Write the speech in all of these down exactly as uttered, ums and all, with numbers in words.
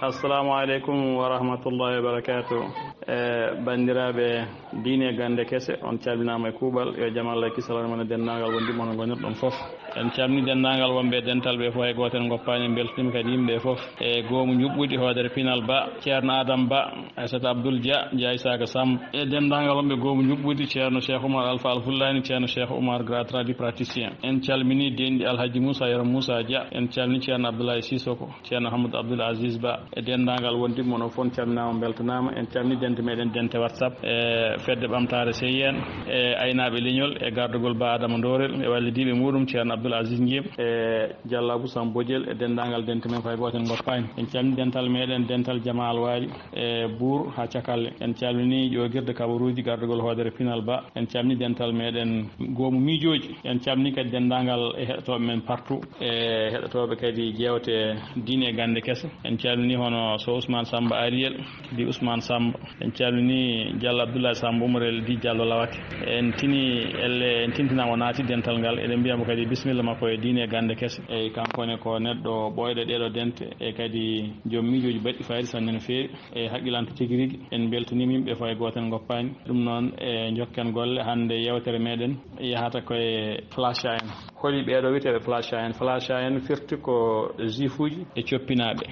Assalamu aleykum wa rahmatullahi wa barakatuh. E banndiraaɓe diine e gannde kese, on calminaama e kuuɓal. Yo jam Allah e kisal won e denndaangal wondiɓɓe mon ngonirɗon fof. En calmini denndaangal wonɓe e dental ɓe fof, hay gooto en ngoppaani, en mbeltiniima kadi yimɓe fof. E goomu njuɓɓudi hoodere pinal Ba, Ceerno Adam Ba, Aissata Abdoul Dia, Dia Isaka Samb, e denndaangal wonɓe goomu njuɓɓudi, Ceerno Cheikh Oumar Alpha Al Fullani, Ceerno Cheikh Oumar Grand Tradipraticien. En calmini denɗi Alhaji Moussa Yero Moussa Dia, en calmini Ceerno Abdoulaye Sissoko, Ceerno Hamadou Abdoul Aziz Ba, e denndaangal wondiɓɓe mon o fof, calminaama, mbeltanaama. En calmini dente meɗen, dente WhatsApp, e fedde ɓamtaare C I N, e aynaaɓe leñol, e gardagol Ba Adama Ndorel, e wallidiiɓe muɗum, Ceerno Abdoul Aziz Njem, e Jallabou Samb Bodiel, e denndaangal dente men, fay gooto en ngoppaani. En calmini dental meɗen, dental Jama Alwali, e Buur haa Cakalle. En calmini ƴoogirde kabaruuji, gardagol hoodere pinal Ba. En calmini dental meɗen goomu miijooji. En calmini kadi denndaangal e heɗotooɓe men partout, e heɗotooɓe kadi jeewte diine e gannde kese. En calmini hono Sow Ousmane Samba Ariel, di Ousmane Samba. En calmini Diallo Abdoulaye Samba Umarel, di Diallo Lawake. En tini elle, en tintinaama o naati dental ngal. Eɗen mbiya mo kadi bisimilla makko e diine e gannde kese. Eyi, kanko ne ko neɗɗo ɓooyɗo e ɗeeɗo dente, e kadi joom miijooji baɗɗi fayida sanne no feewi, e haqqilante tigi rigi. En mbeltaniima yimɓe fof, hay gooto en ngoppaani. Ɗum noon, e njokken golle. Hannde yeewtere meɗen yahata koye Flash A N. Holi ɓeeɗo wiyeteeɓe Flash A N? Flash A N firti ko juifuuji e coppinaaɓe,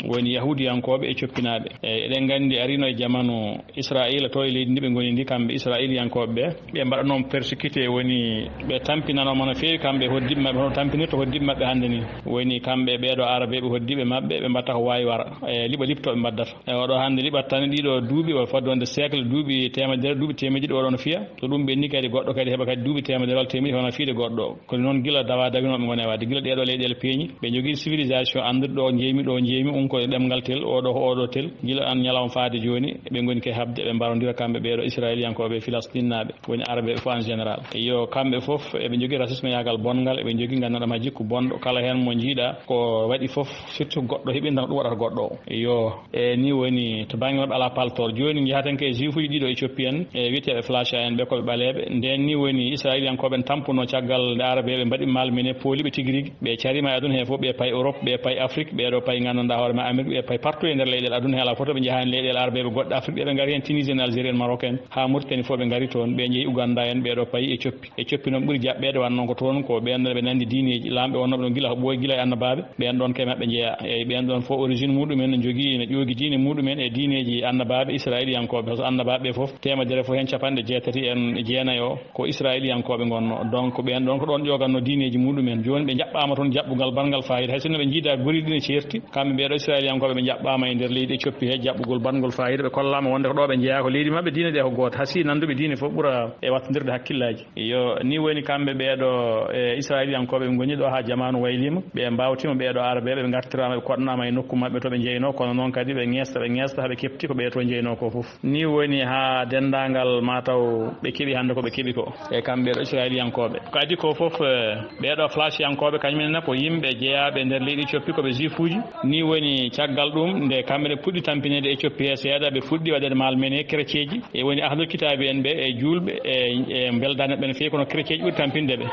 woni yahuudiyankooɓe e coppinaaɓe. E eɗen nganndi, arino e jamanu Israa'iila to e leydi ndi ɓe ngoni ndi, kamɓe Israa'iiliyankooɓe ɓe, ɓe mbaɗanoo persécuté, woni ɓe tampinanooma no feewi, kamɓe e hoɗdiiɓe maɓɓe, hono tampinirta hoɗdiiɓe maɓɓe hannde ni. Woni kamɓe e ɓeeɗo Arabeeɓe, hoɗdiiɓe maɓɓe, ɓe mbaɗata ko waawi wara. E liɓa liɓto ɓe mbaddata. E oɗo hannde liɓat tan ɗiɗo duuɓi, o fodde wonde siècle, duuɓi teemeɗe ɗiɗi oɗon fiya. So ɗum ɓenni kadi, goɗɗo kadi heɓa kadi duuɓi teemedere walla teemeɗe, hono fiyde goɗɗo. Ko noon gila dawa dagino ɓe ngoni e waɗde. Gila ɗeeɗo leyɗeele peeñi, ɓe njogii civilisation annduɗo ɗo jeeymi, ɗo jeeymi, un ko e ɗemngal tel, oɗo ko oɗo tel. Gila an ñalawma faade jooni, ɓe ngoni ke haɓde, ɓe mbarondira kamɓe ɓeeɗo Israayiiliyankooɓe e Filastinaaɓe, woni Arabeeɓe fof en général. Yo kamɓe fof, eɓe njogii racisme yaagal bonngal, eɓe njogii nganndanɗaa ma jikku bonɗo. Kala heen mo njiiɗa ko waɗi fof, surtout goɗɗo heɓinta ko ɗum waɗata goɗɗo o. Yo, e ni woni to bannge maɓɓe alaa paltoor. Jooni njahaten ko e juifuuji ɗiɗo Éthiopie en, e wiyeteeɓe Flash A N ɓe, ko ɓe ɓaleeɓe. Ndeen ni woni Israayiiliyankooɓe en tampuno caggal nde Arabeeɓe mbaɗi malmené, pooli ɓe tigi rigi. Ɓe cariima e aduna he fof, ɓe payi Europe, ɓe payi Afrique, ɓeeɗo payi nganndanɗaa hoore ma Amérique, ɓe payi partout e nder leyɗeele aduna he, alaa fof to ɓe njahaani leyɗeele Arabeeɓe goɗɗe Afrique, ɓe ɓe ngari heen Tunisie en, Algérie en, Maroc en, haa Mauritanie fof ɓe ngari toon, ɓe njehi Ouganda en, ɓeeɗo payi Éthiopie. Éthiopie noon ɓuri jaɓɓeede, wano noon ko toon ko ɓeen ɗon ɓe nanndi diineeji, laamɓe wonnooɓe ɗon gila ko ɓooyi, gila e annabaaɓe, ɓeen ɗon kay maɓɓe njeyaa. Eyi, ɓeen ɗon fof origine muɗum en no njogii, no ƴoogi diine muɗum en e diineeji annabaaɓe Israayiiliyankooɓe, par ce que annabaaɓe ɓe fof, teemedere fof heen capanɗe jeetati en jeenayo o ko Israayiiliyankooɓe ngonnoo. Donc, ɓeen ɗon ko ɗoon ƴoogannoo diineeji muɗum en. Jooni ɓe njaɓɓaama toon jaɓɓungal barngal faayiida. Hay sinno ɓe njiidaa goriiɗi ne ceerti, kamɓe ɓeeɗo Israayiiliyankooɓe ɓe njaɓɓaama e nder leydi Éthiopie he jaɓɓugol barngol faayiida. Ɓe kollaama wonde ko ɗo ɓe njeyaa, ko leydi maɓɓe, diine ɗe ko goote. Haa si nannduɓe diine fof ɓura e wattondirde hakkillaaji. Yo, ni woni kamɓe ɓeeɗo e Israayiiliyankooɓe ɓe ngoni ɗo haa jamaanu wayliima, ɓe mbaawtiima ɓeeɗo Arabeeɓe, ɓe ngartiraama, ɓe koɗnaama e nokku maɓɓe to ɓe njeynoo, kono noon kadi ɓe ŋeesta, ɓe ŋeesta haa ɓe keɓti ko ɓe to njeynoo ko fof. Ni woni haa denndaangal maa taw ɓe keɓi hannde ko ɓe keɓi ko, e kamɓe ɗo Israayiiliyankooɓe. Ko adii ko fof, eh, ɓeeɗo Flash-yankooɓe, kañum en ko yimɓe jeyaaɓe e nder leydi Éthiopie, ko ɓe juifuuji. Ni woni caggal ɗum, nde kamɓe ne puɗɗi tampineede Éthiopie he seeɗa, ɓe fuɗɗi waɗeede malmené kereceeji, e woni ahlul kitaabi en ɓe, e juulɓe, e, e mbeldaani ɓe no feewi, kono kereceeji ɓuri tampinde ɓe.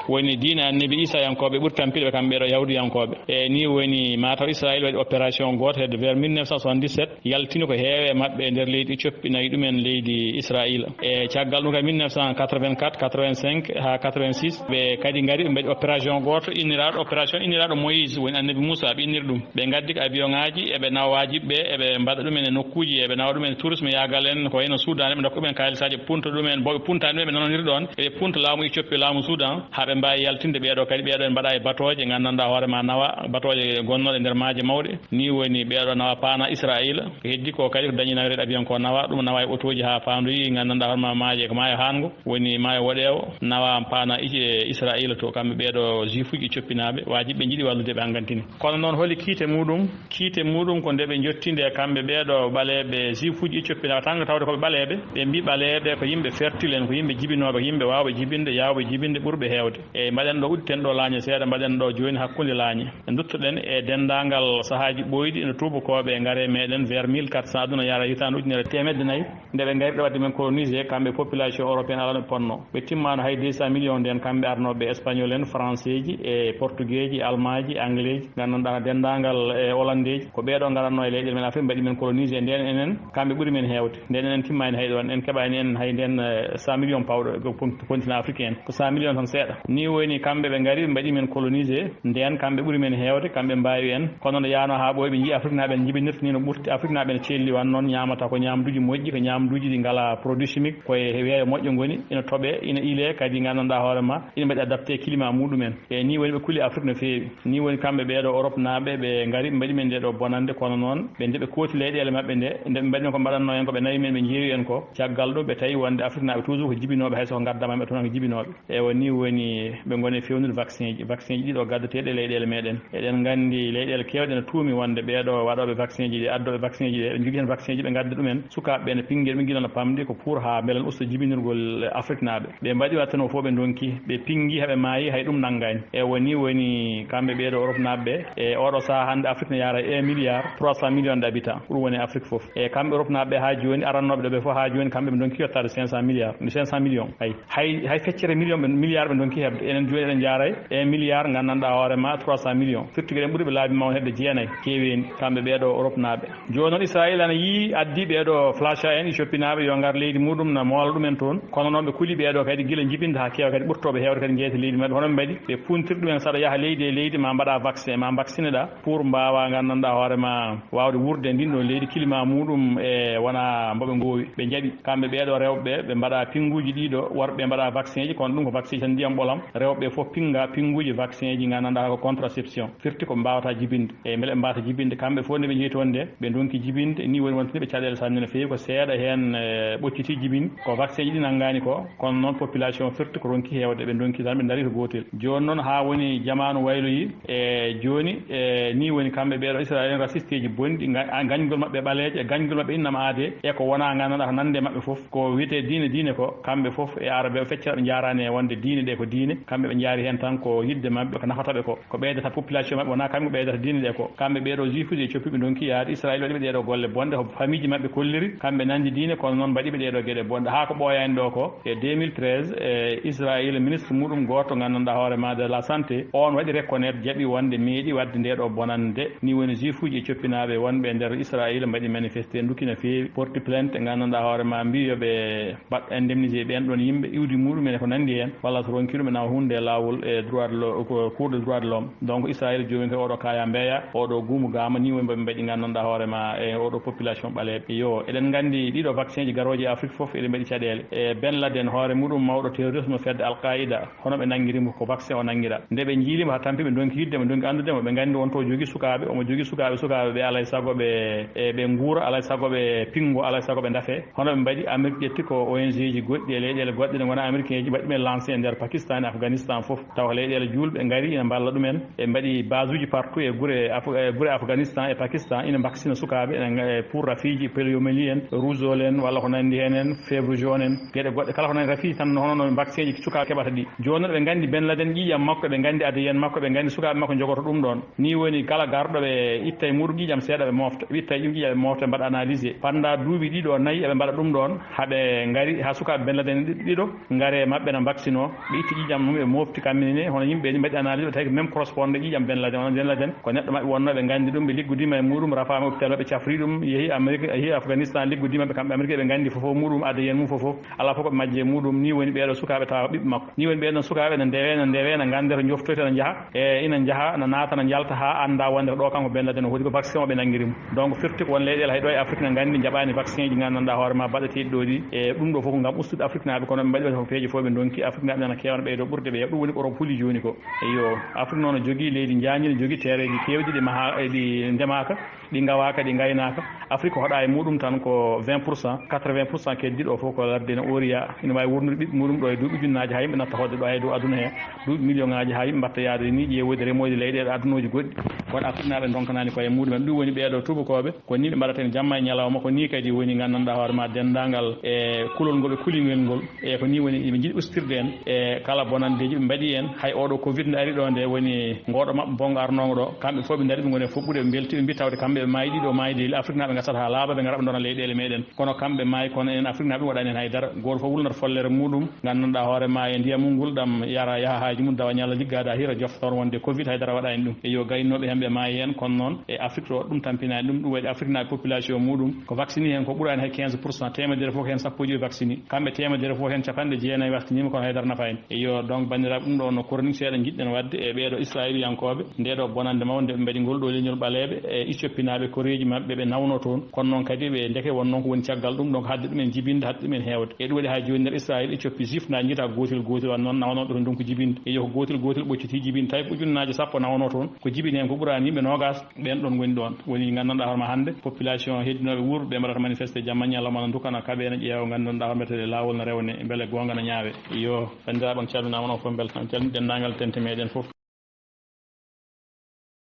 Woni diine annabi Iisayankooɓe ɓuri tampinde ɓe, kamɓe ɗo Yahuudiyankooɓe. E ni woni mataw Israayiil waɗi opération gooto hedde vers mille neuf cent soixante-dix-sept, yaltini ko heewe e maɓɓe e nder leydi Éthiopie, nayi ɗumen leydi Israayiila. E caggal ɗum kadi mille neuf cent quatre-vingt-quatre, quatre-vingt-cinq haa quatre-vingt-six, ɓe kadi ngari, ɓe mbaɗi opération gooto inniraaɗo, opération inniraaɗo Moïse, woni annabi Muusa, ɓe inniri ɗum. Ɓe ngaddi ko avion ŋaaji, eɓe nawa waajiɓe ɓe, eɓe mbaɗa ɗumen e nokkuuji, eɓe nawa ɗumen e tourisme yaagal en, ko wayno Soudan, eɓe ndokka ɗumen kaalisaaji, ɓe punta ɗumen, bo ɓe puntaani ɓe, ɓe nanondiri ɗoon, eɓe punta laamu Éthiopie, laamu Soudan, haa ɓe mbaawi yaltinde ɓeeɗo kadi, ɓeeɗo en mbaɗa e batooje, nganndanɗaa hoore ma nawa, batooje gonnooɗe nder maaje mawɗe, ni woni ɓeeɗo nawa paana Israayiila, ko heddi ko kadi ko dañi nawireede avion ko nawa, ɗum nawa e otooji haa paandoyi, nganndanɗaa hoore ma maaje ko maayo haango, woni maayo woɗeewo, nawa paana Is-, e Israayiila to, kamɓe ɓeeɗo juifuuji coppinaaɓe, waajiɓe ɓe njiɗi wallude ɓe hannkantini. Kono noon holi kiite muɗum? Kiite muɗum ko nde ɓe njottinde kamɓe ɓeeɗo ɓaleeɓe, juifuuji Éthiopie, na tanga tawde ko ɓe ɓaleeɓe, ɓe mbi ɓaleeɓe ko yimɓe fertile en, ko yimɓe jibinooɓe, ko yimɓe waawɓe jibinde, yaawɓe jibinde ɓurɓe heewde. Eyi, mbaɗen ɗo, udditen ɗo laañe seeɗa, mbaɗen ɗo jooni hakkunde laañe. Nduttoɗen e denndaangal sahaaji ɓooyɗi no tuubakooɓe ngare meɗen vers mille quatre cents, aduna yara hitaande ujunere e teemedde nayi, nde ɓe ngari ɗo waɗde men colonisé, kamɓe population européenne alano ɓe ponno. Ɓe timmaano hay deux cents millions nden, kamɓe arnooɓe Espagnol en, Français ji, e Portugais ji, Allemand ji, Anglais ji, nganndanɗaa denndaangal e Hollandais ji, ko ɓee ɗoo nganndanɗaa e leyɗeele men Afrique mbaɗi men colonisé, ndeen enen kamɓe ɓuri men heewde, ndeen enen timmaani hay ɗoon, en keɓaani en hay ndeen, eh, cent millions pawɗo e kon-, continent africain, ko cent millions tan seeɗa. Nii woni kamɓe ɓe ngari ɓe mbaɗi men colonisé, ndeen kamɓe ɓuri men heewde, kamɓe mbaawi en, kono nde yaanoo haa ɓooyi ɓe njii Afriknaaɓe en njibinirta nii no ɓurti, Afriknaaɓe ne celli wan noon, ñaamata ko ñaamduuji moƴƴi, ko ñaamduuji ɗi ngalaa produit chimique, koye weeyo moƴƴo ngoni, ina toɓee, ina ilee, kadi nganndanɗaa hoore ma, ina mbaɗi adapté climat muɗum en. E nii woni ɓe kuli Afrique no feewi. Nii woni kamɓe ɓee ɗoo Europe naaɓe, ɓe ngari, ɓe mbaɗi men ndee ɗoo bonannde, kono noon ɓe nde ɓe kooti leyɗeele maɓɓe nde, nde ɓe mbaɗi men ko mbaɗannoo en, ko ɓe nawi men, ɓe njeewi en ko. Caggal ɗum ɓe tawi wonde Afriknaaɓe toujours ko jibinooɓe, hay so ko ngaddaama ɓe toon ko jibinooɓe. Ewa, nii woni ɓe ngoni e feewnude vaccin ji. Vaccin ji ɗiɗo gaddateeɗi e leyɗeele meɗen. Eɗen nganndi leyɗeele keewɗe ene tuumi wonde ɓee ɗoo waɗooɓe vaccin ji ɗi, addooɓe vaccin ji ɗi, ɓe njogii heen vaccin ji, ɓe ngadda ɗumen. Sukaaɓe ɓe ne pinngii, ɓe ngila no pamde ko pour haa mbela ene usta jibinirgol Afriknaaɓe. Ɓe mbaɗi waɗde no fof ɓe ndonki, ɓe pinngii, haa ɓe maayi, hay ɗum nanngaani. E woni, woni kamɓe ɓee ɗoo Europe naaɓe ɓe, e oɗo sahaa hannde Afrique ne yaara un milliard trois cent millions d'habitants. Ko ɗum woni Afrique fof. E kamɓe Europe naaɓe ɓe haa jooni, arannooɓe ɗo ɓe fof haa jooni, kamɓe ɓe ndonki yottaade cinq cent milliards, cinq cent millions. Ay, hay, hay feccere million ɓe, milliard ɓe ndonki heɓde. Enen jooni eɗen njaaray un milliard, nganndanɗaa hoore ma trois cent millions. Firti ko eɗen ɓuri ɓe laabi mawɗi heɓde jeenayi, keeweeni, kamɓe ɓee ɗoo Europe naaɓe. Jooni noon Israayiil ana yii addi ɓee ɗoo flasha en, Ethiopie naaɓe yo ngar leydi muɗum na moola ɗumen toon. Kono noon ɓe kuli ɓee ɗoo kadi gila jibinde haa keewa kadi ɓurtooɓe heewde kadi njeeyta leydi maɓɓe. Hono ɓe mbaɗi? Ɓe puntiri ɗumen saɗa yaha leydi e leydi ma mbaɗa vaccin, ma vaccine ɗa pour mbaawa nganndanɗaa hoore ma waawde wuurde e ndin ɗoo leydi climat muɗum e wona mbo ɓe ngoowi. Ɓe njaɓi kamɓe ɓee ɗoo rewɓe ɓe, ɓe mbaɗa pinnguuji ɗiɗo, worɓe ɓe mbaɗa vaccin ji, kono ɗum ko vaccin tan ndiyam ɓolam. Rewɓe ɓe fof pinnga pinnguuji vaccin ji nganndanɗaa ko contraception. Firti ko mbaawata jibinde. E mbele ɓe mbaawata jibinde, kamɓe fof nde ɓe njehi toon nde, ɓe ndonki jibinde, nii woni wonde ɓe caɗeele sanne no feewi, ko seeɗa heen, eh, ɓocciti jibini, ko vaccin ji ɗi nanngaani ko, kono noon population firti ko ronki heewde, ɓe ndonki tan, ɓe ndarii ko gootel. Jooni noon haa woni jamaanu wayloyi, e jooni, e nii woni kamɓe ɓee ɗoo Israayiil en raciste ji bonɗi, nga-, a, gañgol maɓɓe ɓaleejo, e gañgol maɓɓe innama aadee, e ko wonaa nganndanɗaa ko nannde maɓɓe fof, ko wiyetee diine, diine ko, kamɓe fof e Arabe o feccere ɓe njaaraani e wonde diine ɗe ko diine, kamɓe ɓe njaari heen tan ko yiɗde maɓɓe, ko nafata ɓe ko. Ko ɓeydata population maɓɓe, wonaa kamɓe ɓeydata diine ɗe ko. Kamɓe ɓee ɗoo juifuuji e coppi ɓe ndonki yaade Israayiil waɗi ɓe ɗee ɗoo golle bonɗe, ko famiiji maɓɓe kolliri, kamɓe nanndi diine, kono noon mbaɗi ɓe ɗee ɗoo geɗe bonɗe. Haa ko ɓooyaani ɗoo ko, e deux mille treize, e Israayiil ministre muɗum gooto nganndanɗaa hoore ma de la santé, oon waɗi reconnaître, jaɓi wonde meeɗi waɗde ndee ɗoo bonannde. Nii woni juifuuji e coppinaaɓe wonɓe e nder Israayiil mbaɗi manifesté, ndukki no feewi, porti plainte, nganndanɗaa hoore ma mbii yo ɓe mbaɗ indemnisé ɓeen ɗoon yimɓe, iwdi muɗum en e ko nanndi heen, walla so ronki ɗum ene huunde e laawol e droit de l'ho-, ko cour de droit de l'homme. Donc Israayiil jooni kay oɗo kaya mbeya, oɗo guumu gaama, nii woni mbaɗi, mbaɗi nganndanɗaa hoore ma e oɗo population ɓaleeɓe. Yo, eɗen nganndi ɗiɗo vaccin ji garooji e Afrique fof eɗe mbaɗi caɗeele. E Ben Laden hoore muɗum mawɗo terrorisme fedde Al Qaida, hono ɓe nanngiri mo ko vaccin o nanngira. Nde ɓe njiili mo haa tampi ɓe ndonki yiɗde mo, ndonki anndude mo, ɓe nganndi on to jogii sukaaɓe, omo jogii sukaaɓe, sukaaɓe ɓe alay sago ɓe, e ɓe nguura, alay sago ɓe pinngo, alay sago ɓe ndafe. Hono ɓe mbaɗi, Amérique ƴetti ko O N G ji goɗɗi e leyɗeele goɗɗe ɗe ngonaa américain ji, mbaɗi ɗumen lancé e nder Pakistan e Afghanistan fof. Tawa ko leyɗeele juulɓe ngari ina mballa ɗumen. Ɓe mbaɗi base uji partout e gure Af-, e gure Afghanistan e Pakistan, ina mbaksina sukaaɓe ene nga-, e pour rafiiji poliomyélite en, rougeole en, walla ko nanndi heen en, fièvre jaune en, geɗe goɗɗe kala ko nanndi rafiiji tan, hono no vaccin ji sukaaɓe keɓata ɗi. Jooni noon ɓe nganndi Ben Laden ƴiiƴam makko, ɓe nganndi A D N makko, ɓe nganndi sukaaɓe makko njogoto ɗum ɗoon. Nii woni kala garɗo ɓe itta e muɗum ƴiiƴam seeɗa ɓe moofta, ɓe itta e ƴiiƴam ɓe moofta, ɓe mbaɗa analysé. Pendant duuɓi ɗiɗo nayi eɓe mbaɗa ɗum ɗoon, haa ɓe ngari haa sukaaɓe Ben Laden ɗi-, ɗiɗo ngare maɓɓe na mbaksino, ɓe itti ƴiiƴam mum ɓe mofti kamɓe ne, hono yimɓe ni mbaɗi analyse, ɓe tawi ko même correspondant ƴiiƴam Ben Laden, on Ben Laden ko neɗɗo maɓɓe wonno ɓe nganndi ɗum, ɓe liggodima e muɗum, rafaama hôpital maɓɓe, cafri ɗum, yehi Amérique, yehi Afghanistan, liggodima ɓe kamɓe Amérique, ɓe nganndi fof muɗum, A D N mum fof, fof, alaa fof ko ɓe majji e muɗum, ni woni ɓeeɗo sukaaɓe tawa ko ɓiɓɓe makko, ni woni ɓeeɗon sukaaɓe ne ndewe, ne ndewe, ne nganndee to njoftoyta, ne njaha, e ina njaha, ne naata, ne njalta haa annda wonde ko ɗo kanko Ben Laden o hooti, ko vaccin o ɓe nanngiri mo. Donc firti ko won leyɗeele hay ɗo e Afrique ne nganndi njaɓaani vaccin ji nganndanɗaa hoore ma baɗateeɗi ɗo ɗi. E ɗum ɗo fof ko ngam ustude Afriknaaɓe, kono ɓe mbaɗi ɓe ko peeje fof ɓe ndonki Afriknaaɓe nana keewa no ɓeydo ɓurde ɓe. Ɗum woni ko Europe huli jooni ko. Eyyo, Afrique noon no jogii leydi njaajndi, no jogii tereeji keewɗi ɗi maha-, ɗi ndemaaka, ɗi ngawaaka, ɗi ngaynaaka. Afrique hoɗa e muɗum tan ko vingt pour cent, quatre-vingts pour cent keddiiɗo o fof ko ladde no ooriya. Ina waawi wurnude ɓiɓɓe muɗum ɗo e duuɓi ujunnaaji haa yimɓe natta hoɗde ɗo hay dow aduna he. Duuɓi million ŋaaji haa yimɓe mbatta yaade ni ƴeewoyde remoyde leyɗeele adunooji goɗɗi. Kono Afriknaaɓe ndonkanaani koye muɗum en. Ɗum woni ɓeeɗo tuubakooɓe. Ko ni ɓe mbaɗata en jamma e ñalawma, ko ni kadi woni nganndanɗaa hoore ma denndaangal e kulol ngol ɓe kuli ngel ngol. E ko ni woni ɓe njiɗi ustirde en e kala bonanndeeji ɓe mbaɗi en. Hay oɗo covid nde ari ɗo nde woni ngooɗo maɓɓe bongo arnoongo ɗo, kamɓe fof ɓe ndari ɓe ngoni e fuɓɓude, ɓe mbelti, ɓe mbi tawde kamɓe ɓe maayi ɗiɗo maayi de Afriknaaɓe ngasata haa laaɓa, ɓe ngara ɓe ndona leyɗeele meɗen. Kono kamɓe maayi, kono enen Afriknaaɓe waɗani en haydara. Gooto fof wulnata follere muɗum, nganndanɗaa hoore ma e ndiyam mum ngul ɗam yara yaha haaji mum, dawa ñalla liggaade a hira jofta toon wonde covid haydara waɗaani ɗum. E yo gaynooɓe heen ɓe maayi heen, kono noon e Afrique to ɗum tampinaani ɗum. Ɗum waɗi Afrique naɓe population muɗum ko vacciné heen ko ɓuraani hay quinze pour cent, teemedere fof heen sappo e joyi vacciné. Kamɓe teemedere fof heen capanɗe jeenayi vacciné ma, kono haydara nafaani. E yo donc banndiraaɓe, ɗum ɗo no chronique seeɗa njiɗɗen waɗde e ɓeeɗo Israël yankooɓe, nde ɗo bonande mawnde ɓe mbaɗi ngol ɗo leñol ɓaleeɓe e Ethiopie naɓe koreeji maɓɓe ɓe nawno toon. Kono noon kadi ɓe ndeke won noon ko woni caggal ɗum, donc hadde ɗumen jibinde, hadde ɗumen heewde. E ɗum waɗi haa jooni nder Israël, Ethiopie, sifna njiita gootel gootel, wano noon nawnooɓe toon donc jibinde. E yo ko gootel gootel ɓocciti jibinde, tawi ko ujunnaaje sappo nawno toon, ko jibini heen ko ɓuraani yimɓe noogaas, ɓeen ɗoon ngoni ɗoon. Woni nganndanɗaa hoore ma hannde, population heddinooɓe wuurɓe ɓe mbaɗata manifesté jamma ñalawma no ndukana kaɓe ene ƴeewa, nganndanɗaa hoore mbiyetee laawol no rewne, mbele goonga no ñaawe. Yo banndiraaɓe, on calminaama, onon fof mbeltanaama, calmini denndaangal tente meeɗen fof.